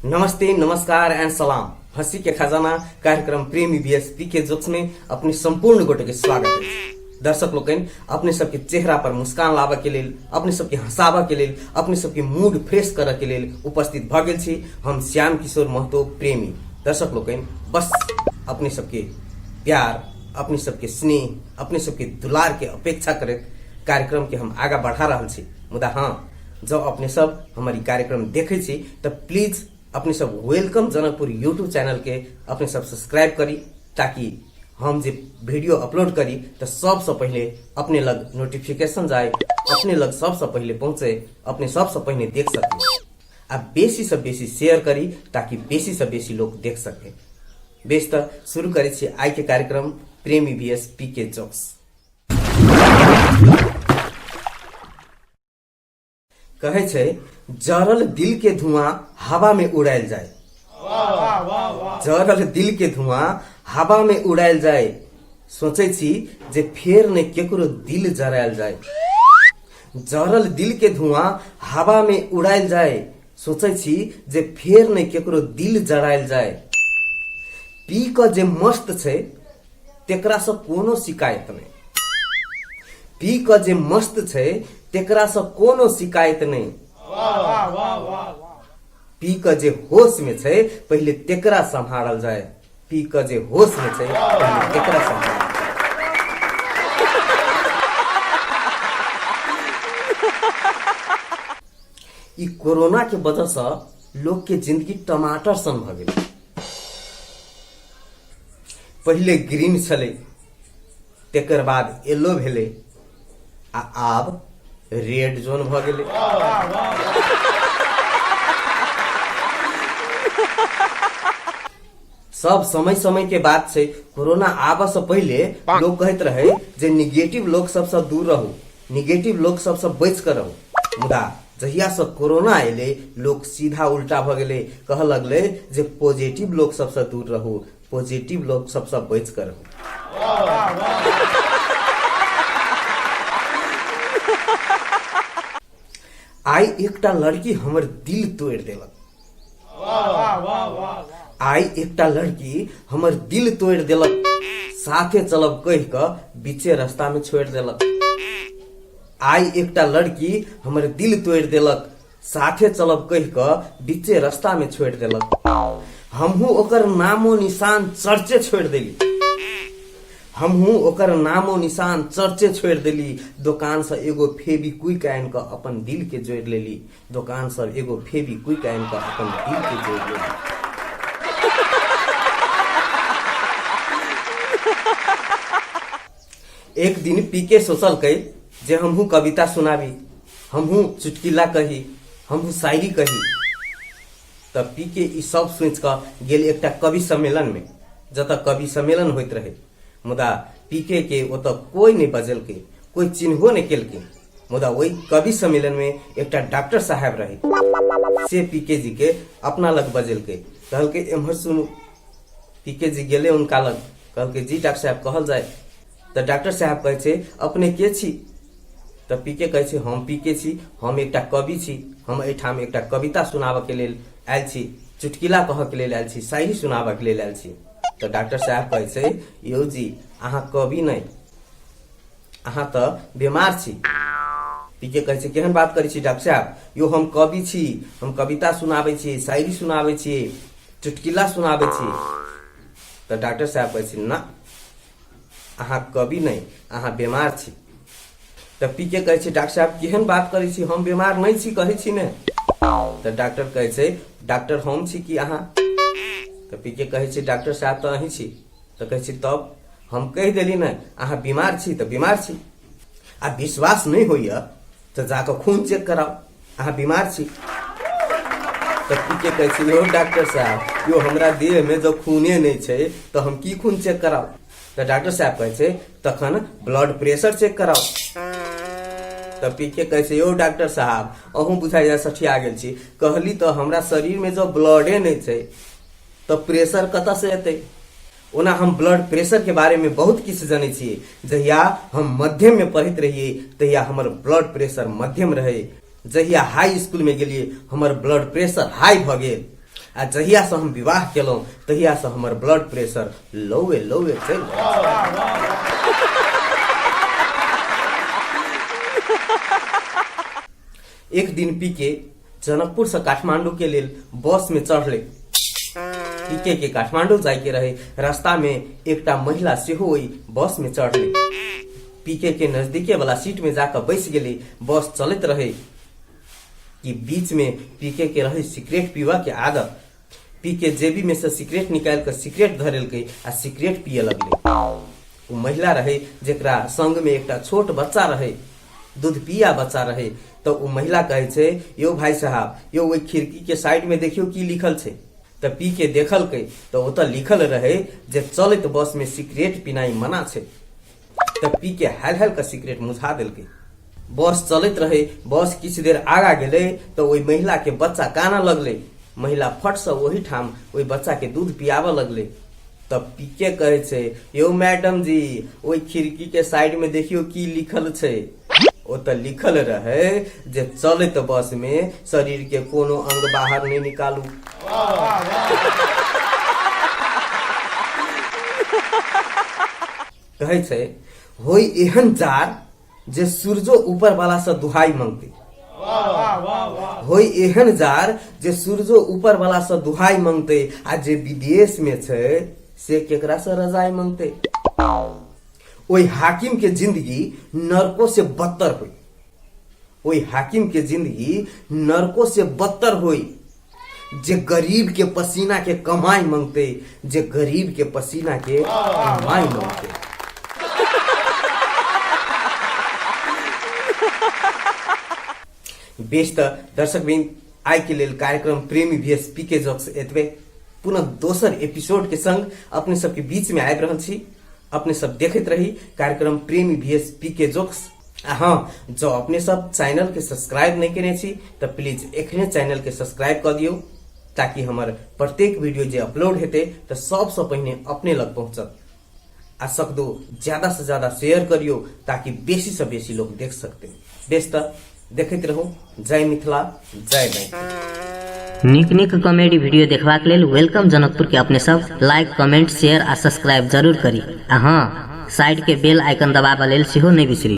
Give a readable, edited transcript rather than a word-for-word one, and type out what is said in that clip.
नमस्ते, नमस्कार एंड सलाम। हंसी के खजाना कार्यक्रम प्रेमी बीएसपी के जोक्स में अपने संपूर्ण गोटे के स्वागत अछि। दर्शक लोकनि, अपने सबके चेहरा पर मुस्कान लाबऽ के लेल, अपने सबके हंसाबऽ के लेल, अपने सबके मूड फ्रेश करऽ के लेल उपस्थित भऽ गेल छी हम श्याम किशोर महतो प्रेमी। दर्शक लोकनि, बस अपने सबके प्यार, अपने सबके स्नेह, अपने सबके दुलार के अपेक्षा करैत कार्यक्रम के हम आगा बढ़ा रहल छी। मुदा हाँ, जँ अपने सब हमर ई कार्यक्रम देखै छी तऽ प्लीज अपने सब welcome Janakpur YouTube channel के अपने सब सब्सक्राइब करी, ताकि हम जे वीडियो अपलोड करी तऽ सबसँ पहिले अपने लग नोटिफिकेशन जाय, अपने लग सबसँ पहिले पहुँचे, अपने सबसँ पहिने देख सकी आ बेसी से बेसी शेयर करी ताकि बेसी से बेसी लोग देख सके। बेस तऽ शुरू करै छी आइ के कार्यक्रम प्रेमी बी एस पी के जोक्स। कहै छै जरल दिल के धुआं हवा में उड़ायल जाय, जरल दिल के धुआं हवा में उड़ायल जाय, सोचै छी जे फेर ने केकरो दिल जरायल जाय। जरल दिल के धुआं हवा में उड़ायल जाय, सोचै छी जे फेर ने केकरो दिल जरायल जाय। पी कऽ जे मस्त छै तेकरासँ कोनो शिकायत नहि, पी कऽ जे मस्त छै तेकरासँ कोनो शिकायत नहि, पी कऽ जे होश में छै पहिले तेकरा सम्हारल जाय, पी कऽ जे होश में छै पहिले तेकरा सम्हारल जाय। ई कोरोना के वजह से लोग के जिंदगी टमाटर सन भऽ गेलै। पहिले ग्रीन छलै, तकर बाद येलो भेलै आ आब रेड जोन भऽ गेलै। सब समय समय के बात छै। कोरोना आबऽ से पहिले लोग कहैत रहे जे निगेटिव लोग सबसँ दूर रहू, निगेटिव लोग सबसँ बचि कऽ रहू। मुदा जहियासँ कोरोना एलै लोक सीधा उल्टा भऽ गेलै, कहऽ लगलै जे पॉजिटिव लोक सबसँ दूर रहू, पॉजिटिव लोक सबसँ बचि कऽ रहू। आइ एकटा लड़की हमर दिल तोड़ि देलक। आइ एकटा लड़की हमर दिल तोड़ि देलक, साथे चलब कहि कऽ बीचे रास्ता में छोड़ि देलक। आइ एकटा लड़की हमर दिल तोड़ि देलक, साथे चलब कहि कऽ बीचे रास्ता में छोड़ि देलक। हमहूँ ओकर नामो निशान चर्चे छोड़ि देली, हमहूँ ओकर नामो निशान चर्चे छोड़ि देली। दोकानसँ एगो फेविक्विक आनि कऽ अपन दिल के जोड़ि लेली, दोकान सब एगो फेविक्विक आनि कऽ अपन दिल के जोड़ि लेली। एक दिन पीके सोचलकै जे हमहूँ कविता सुनाबी, हमहूँ चुटकिला कही, हमहूँ शायरी कही। तऽ पीके ई सब सोचि कऽ गेल एकटा कवि सम्मेलन में, जतऽ कवि सम्मेलन होइत रहै। मुदा पीके के ओतऽ कोई नहि बजेलकै, कोई चिन्हबो नहि केलकै। मुदा ओहि कवि सम्मेलन में एकटा डॉक्टर साहेब रहे, से पीके जी के अपना लग बजेलकै, कहलकै एम्हर सुनू। पीके जी गेलै हुनका लग, कहलकै जी डॉक्टर साहेब कहल जाय। तऽ डॉक्टर साहेब कहै छै अपने के छी? तऽ पीके कहै छै हम पीके छी, हम एकटा कवि छी, हम एहिठाम एकटा कविता सुनाबऽ के लेल आयल छी, चुटकिला कहऽ के लेल आयल छी, शायरी सुनाबऽ के लेल आयल छी। तऽ डॉक्टर साहेब कहै छै यौ जी अहाँ कवि नहि, अहाँ तऽ बीमार छी। पीके कहै छै केहन बात करै छी डॉक्टर साहेब, यौ हम कवि छी, हम कविता सुनाबै छी, शायरी सुनाबै छी, चुटकिला सुनाबै छी। तऽ डॉक्टर साहेब कहै छै ना अहाँ कवि नहि, अहाँ बीमार छी। तऽ पीके कहै छै डॉक्टर साहेब केहन बात करै छी, हम बीमार नहि छी कहै छी ने। तऽ डॉक्टर कहै छै डॉक्टर हम छी कि अहाँ? तऽ पीके कहै छै डॉक्टर साहेब तऽ अहीं छी। तऽ कहै छै तब हम कहि देली ने अहाँ बीमार छी तऽ बीमार छी, आ विश्वास नहि होइए तऽ जाकऽ खून चेक कराउ, अहाँ बीमार छी। तऽ पीके कहै छै यौ डॉक्टर साहब यौ हमरा देहमे जब खूने नहि छै तऽ हम की खून चेक कराउ? तऽ डॉक्टर साहब कहै छै तखन ब्लड प्रेशर चेक कराउ। तऽ पीके कहै छै यौ डॉक्टर साहब अहूँ बुझाइए सठिया गेल छी, कहली तऽ हमरा शरीरमे जब ब्लडे नहि छै तऽ प्रेशर कतऽसँ एतै? ओना हम ब्लड प्रेशर के बारे में बहुत किछु जनै छियै। जहिया हम मध्यम में पढ़ैत रहियै तहिया हमर ब्लड प्रेशर मध्यम रहै। जहिया हाई स्कूल में गेलियै हमर ब्लड प्रेशर हाई भऽ गेल आ जहिया से हम विवाह केलहुँ तहिया से हमर ब्लड प्रेशर लौए लौए चलि रहल छै। एक दिन पी के जनकपुर से काठमांडू के लेल बस में चढ़ले। पीके के काठमांडू जाय के रहे। रास्ता में एकटा महिला सेहो ओहि बस में चढ़ले। पीके के नजदीके वाला सीट में जाकर बैस गेली। बस चलैत रहे कि बीच में पीके के रहे सिगरेट पीवा के आदत। पीके जेबी में से सिगरेट निकाल के सिगरेट धरेलकै आ सिगरेट पिए लगले। ओ महिला रहे जेकरा संग में एकटा छोट बच्चा रहे, दूध पिया बच्चा रहे। तऽ ओ महिला कहै छै, यौ भाई साहब यौ, ओहि खिड़की के साइड में देखियौ की लिखल छै। तऽ पी के देखलकै तऽ ओतऽ लिखल रहे जे चलैत बस में सिगरेट पिनाइ मना छै। तऽ पी के हाल हाल के सिगरेट मुझा देलकै। बस चलैत रहे। बस किछु देर आगा गेलै तऽ ओहि महिला के बच्चा कानऽ लगलै। महिला फटसँ ओहिठाम ओहि बच्चा के दूध पियाबऽ लगलै। तब पीके कहै छै, यौ मैडम जी, ओहि खिड़की के साइड में देखियौ की लिखल छै। ओतऽ लिखल रहे जे चलैत बस में शरीर के कोनो अंग बाहर नहि निकालू। कहै छै, होई एहन जार जे सूरजो ऊपर वाला से दुहाई मंगते। होई एहन जार जे सूरजो ऊपर वाला से दुहाई मंगते आ जे विदेश में छै से केकरा से रजाई मंगते। ओहि हाकिम के जिंदगी नरको से बदतर होई। ओहि हाकिम के जिंदगी नरको से बदतर होई जे गरीब के पसीना के कमाई मंगते, जे गरीब के पसीना के कमाई मंगते। बेस तऽ दर्शक बिन, आइ के लेल कार्यक्रम प्रेमी भी एस पी के जोक्स एतबे। पुनः दोसर एपिसोड के संग अपने सबके बीच में आबि रहल छी। अपने सब देखैत रही कार्यक्रम प्रेमी भी एस पी के जोक्स। आ हाँ, जँ अपने सब चैनल के सब्सक्राइब नहीं केने छी तऽ प्लीज एखने चैनल के सब्सक्राइब कऽ दियौ, ताकि हमर प्रत्येक वीडियो जे अपलोड हेतै तऽ सबसँ पहिने अपने लग पहुँचत। आ सकदो ज्यादा से ज्यादा शेयर करियो ताकि बेसी से बेसी लोग देख सकते। बेस तऽ देखैत रहू। जय मिथिला, जय मैथिली। नीक नीक कॉमेडी वीडियो देखबाक लेल welcome Janakpur के अपने सब लाइक, कमेंट, शेयर आ सब्सक्राइब जरूर करी आ हाँ, साइड के बेल आइकन दबाबऽ लेल सेहो नहि बिसरी।